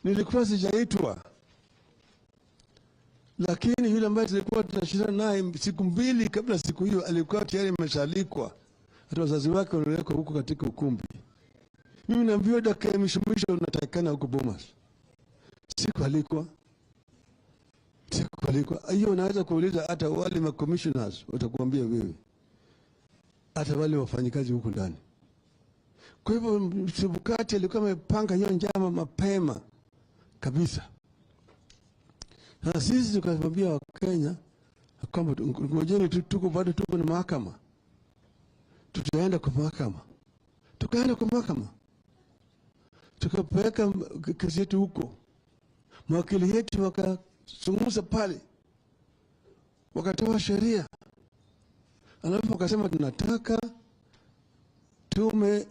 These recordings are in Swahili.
Nilikuwa sijaitwa, lakini yule ambaye tulikuwa tunashindana naye siku mbili kabla siku hiyo alikuwa tayari ameshalikwa, hata wazazi wake waliwekwa huko katika ukumbi. Mimi naambiwa dakika ya mwisho mwisho unatakikana huko Bomas. Sikualikwa, sikualikwa. Hiyo unaweza kuuliza hata wale ma commissioners watakuambia wewe, hata wale wafanyikazi huko ndani. Kwa hivyo Chebukati alikuwa amepanga hiyo njama mapema kabisa. Na sisi tukamwambia Wakenya kwamba ngojeni tu, tuko bado tuko na mahakama, tutaenda kwa mahakama. Tukaenda kwa mahakama, tukapeleka kesi yetu huko, mawakili yetu wakazungumza pale, wakatoa sheria, alafu wakasema tunataka tume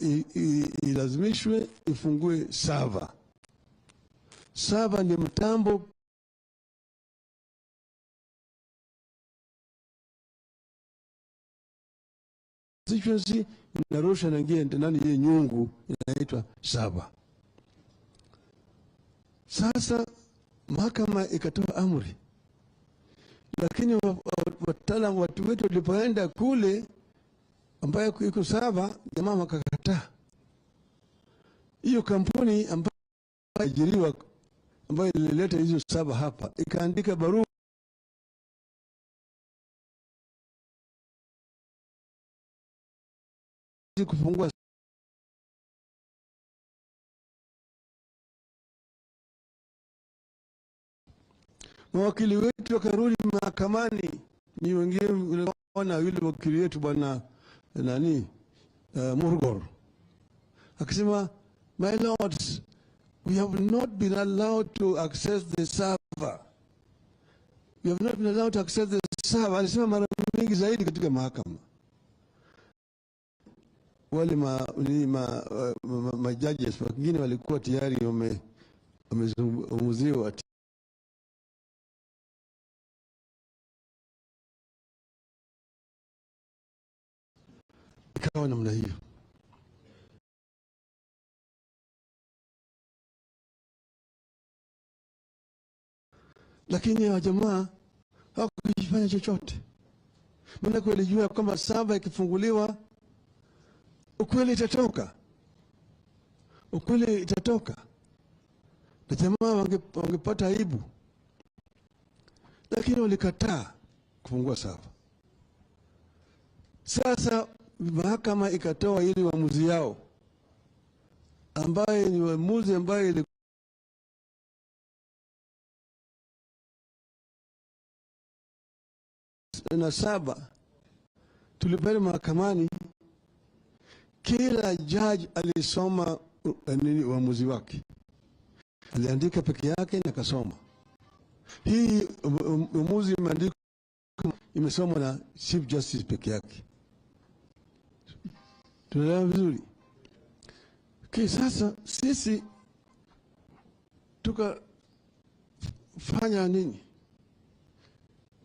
ilazimishwe ifungue server. Server ni mtambo constituency inarusha na ingia ndani hiyo nyungu inaitwa server. Sasa mahakama ikatoa amri, lakini wataalamu watu wetu walipoenda kule ambayo iko server, jamaa wakakataa. Hiyo kampuni ambayo iliajiriwa, ambayo ilileta hizo server hapa, ikaandika barua kufungua mawakili wetu wakarudi mahakamani. Ni wengine unaona yule wakili wetu bwana nani, Murgor akisema, my lords, we have not been allowed to access the server. We have not been allowed to access the server. Alisema mara mingi zaidi katika mahakama. Wale ma judges wengine walikuwa tayari wamezungumziwa. Ikawa namna hiyo. Lakini hawa jamaa hawakufanya chochote. Maana walijua kwamba server ikifunguliwa ukweli itatoka. Ukweli itatoka. Na jamaa wangepata aibu. Lakini walikataa kufungua server. Sasa mahakama ikatoa ile uamuzi yao, ambaye ni uamuzi ambaye ilikuwa na saba. Tulipeleka mahakamani, kila judge alisoma nini uamuzi wake. Aliandika peke yake na akasoma. Hii uamuzi imeandikwa, imesomwa na Chief Justice peke yake. Tunaelewa vizuri? Okay, sasa sisi tukafanya nini?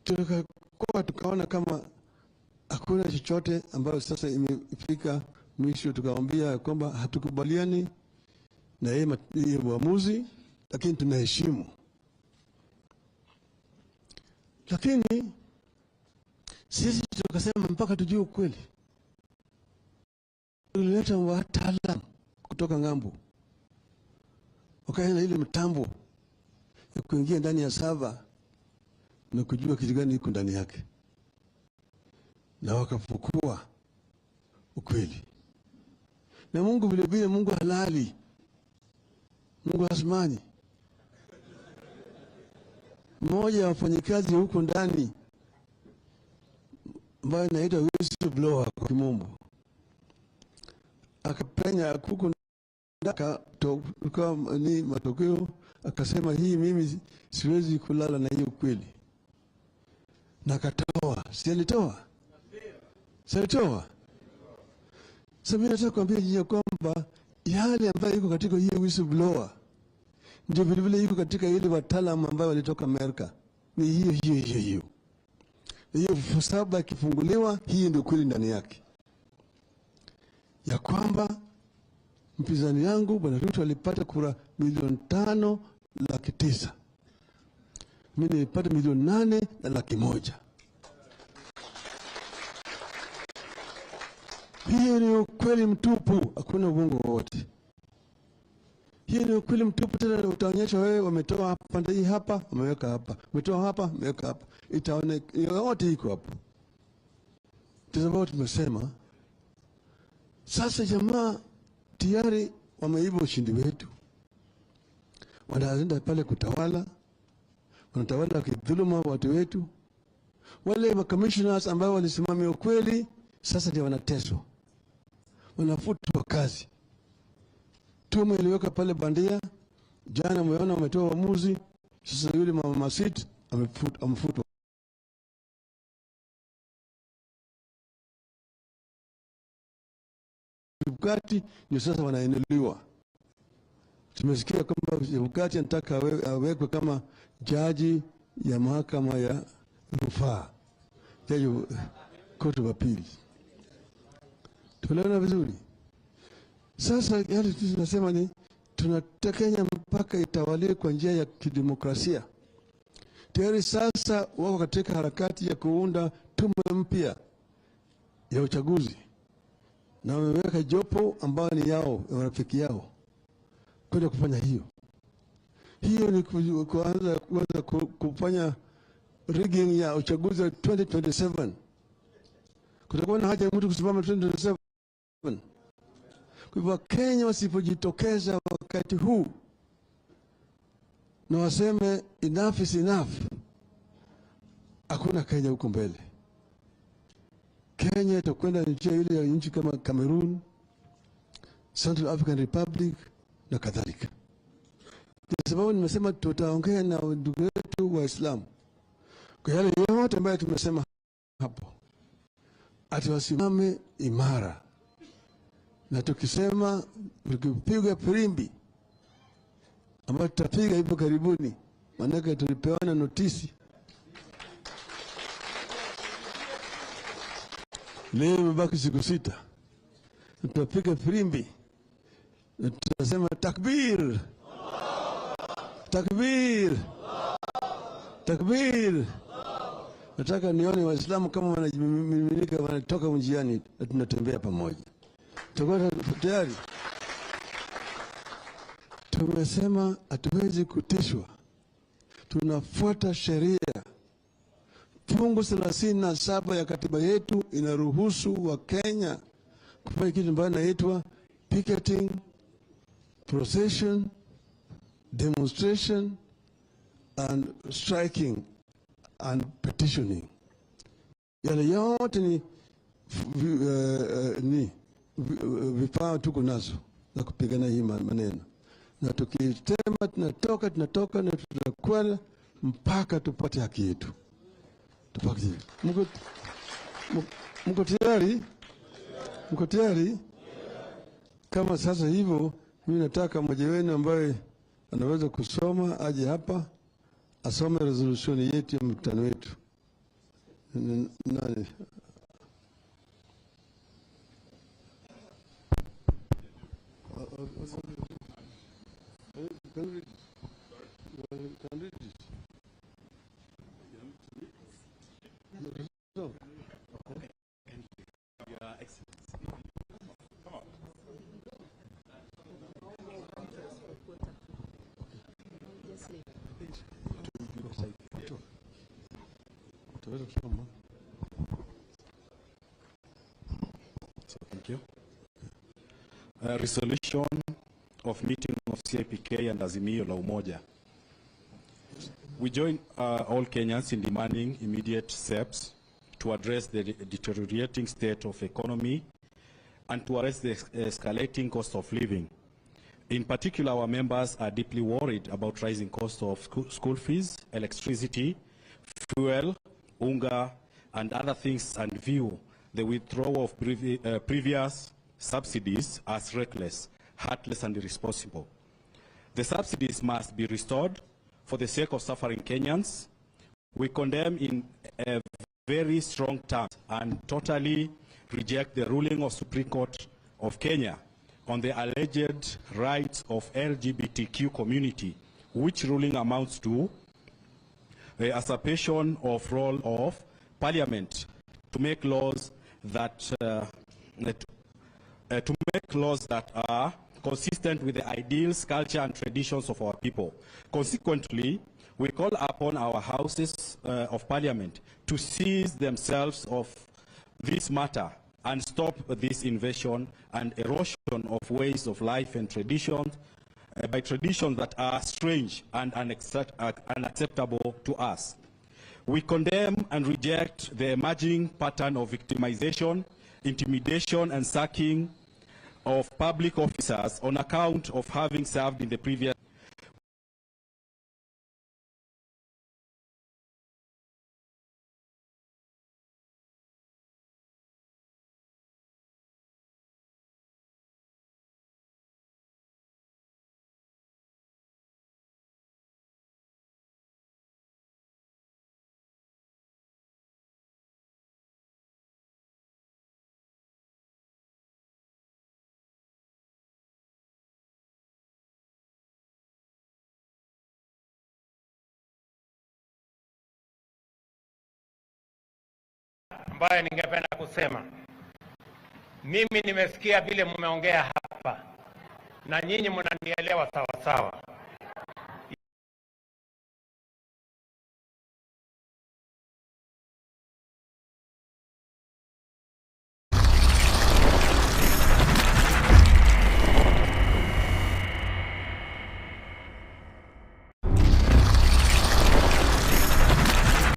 Tukakuwa tukaona kama hakuna chochote ambayo sasa imefika mwisho, tukawaambia kwamba hatukubaliani na yeye uamuzi, lakini tunaheshimu. Lakini sisi tukasema mpaka tujue ukweli. Tulileta wataalamu kutoka ng'ambo, wakaenda ile mtambo ya kuingia ndani ya server na kujua kitu gani iko ndani yake, na wakafukua ukweli. Na Mungu vile vile, Mungu halali, Mungu hasimani. Mmoja wa wafanyikazi huko ndani ambaye anaitwa whistleblower kwa kimombo, akapenya huko akatoka ni matokeo, akasema hii mimi siwezi kulala na hiyo ukweli, na akatoa. Si alitoa? Si alitoa? Sasa mimi nataka kuambia nyinyi kwamba yale ambayo iko katika hiyo whistleblower ndio vile vile iko katika ile wataalamu ambao walitoka Amerika. Ni hiyo hiyo hiyo hiyo. Hiyo saba ikifunguliwa, hii ndio kweli ndani yake, ya kwamba mpinzani yangu Bwana Ruto alipata kura milioni 5 900,000. Mimi nilipata 8,100,000. Hiyo ni ukweli mtupu, hakuna uongo wowote. Hiyo ni ukweli mtupu, tena utaonyesha wewe wametoa hapa hii hapa, wameweka hapa. Wametoa hapa, wameweka hapa. Itaonekana yote iko hapo. Ndio sababu tumesema sasa jamaa tayari wameiba ushindi wetu. Wanaenda pale kutawala, wanatawala kidhuluma watu wetu. Wale commissioners ambao walisimamia ukweli sasa ndio wanateswa, wanafutwa kazi. Tume iliweka pale bandia, jana mmeona wametoa uamuzi. Sasa yule mama Masit amefutwa Chebukati, ndio sasa wanainuliwa. Tumesikia kwamba Chebukati anataka awekwe kama jaji ya mahakama ya rufaa, jaji court of appeal. Tunaona vizuri. Sasa yale tunasema ni tunataka Kenya mpaka itawaliwe kwa njia ya kidemokrasia. Tayari sasa wako katika harakati ya kuunda tume mpya ya uchaguzi, na wameweka jopo ambao ni yao, rafiki yao, kwenda kufanya hiyo. Hiyo ni kuanza kufanya rigging ya uchaguzi wa 2027. Kutakuwa na haja ya mtu kusimama 2027. Kwa hivyo Kenya wasipojitokeza wakati huu na waseme enough is enough, hakuna Kenya huko mbele. Kenya itakwenda njia ile ya nchi kama Cameroon, Central African Republic na kadhalika. Kwa sababu nimesema tutaongea na ndugu wetu Waislamu kwa yale yote ambayo tumesema hapo, ati wasimame imara. Na tukisema tukipiga firimbi ambayo tutapiga hivi karibuni, maanake tulipewana notisi leo imebaki siku 6, tutapiga firimbi na tutasema takbir, takbir, takbir. Nataka nione Waislamu kama wanajimiminika, wanatoka njiani na tunatembea pamoja. Tuko tayari. Tumesema hatuwezi kutishwa, tunafuata sheria. Fungu 37 ya katiba yetu inaruhusu wa Kenya kufanya kitu ambacho inaitwa picketing, procession, demonstration and striking and petitioning. Yale yote ni vifaa tuko nazo za kupigana hii maneno. Na tukisema tunatoka na tutakwenda mpaka tupate haki yetu. Mko tayari? Mko tayari? Kama sasa hivyo, mimi nataka mmoja wenu ambaye anaweza kusoma aje hapa asome resolution yetu ya mkutano wetu. Nani? Can read it. No. Your Excellency. Come on. So, thank you. Resolution of meeting of CIPK and Azimio la Umoja. We join all Kenyans in demanding immediate steps to address the deteriorating state of economy and to arrest the escalating cost of living. In particular, our members are deeply worried about rising cost of school fees, electricity, fuel, unga, and other things, and view the withdrawal of previous subsidies as reckless, heartless, and irresponsible. The subsidies must be restored for the sake of suffering Kenyans. We condemn in a very strong terms and totally reject the ruling of Supreme Court of Kenya on the alleged rights of LGBTQ community, which ruling amounts to a usurpation of role of Parliament to make laws that to make laws that are consistent with the ideals, culture, and traditions of our people. Consequently, we call upon our houses of Parliament to seize themselves of this matter and stop this invasion and erosion of ways of life and traditions by traditions that are strange and unacceptable to us. We condemn and reject the emerging pattern of victimization, intimidation, and sacking of public officers on account of having served in the previous ambayo ningependa kusema. Mimi nimesikia vile mmeongea hapa na nyinyi mnanielewa sawa sawa.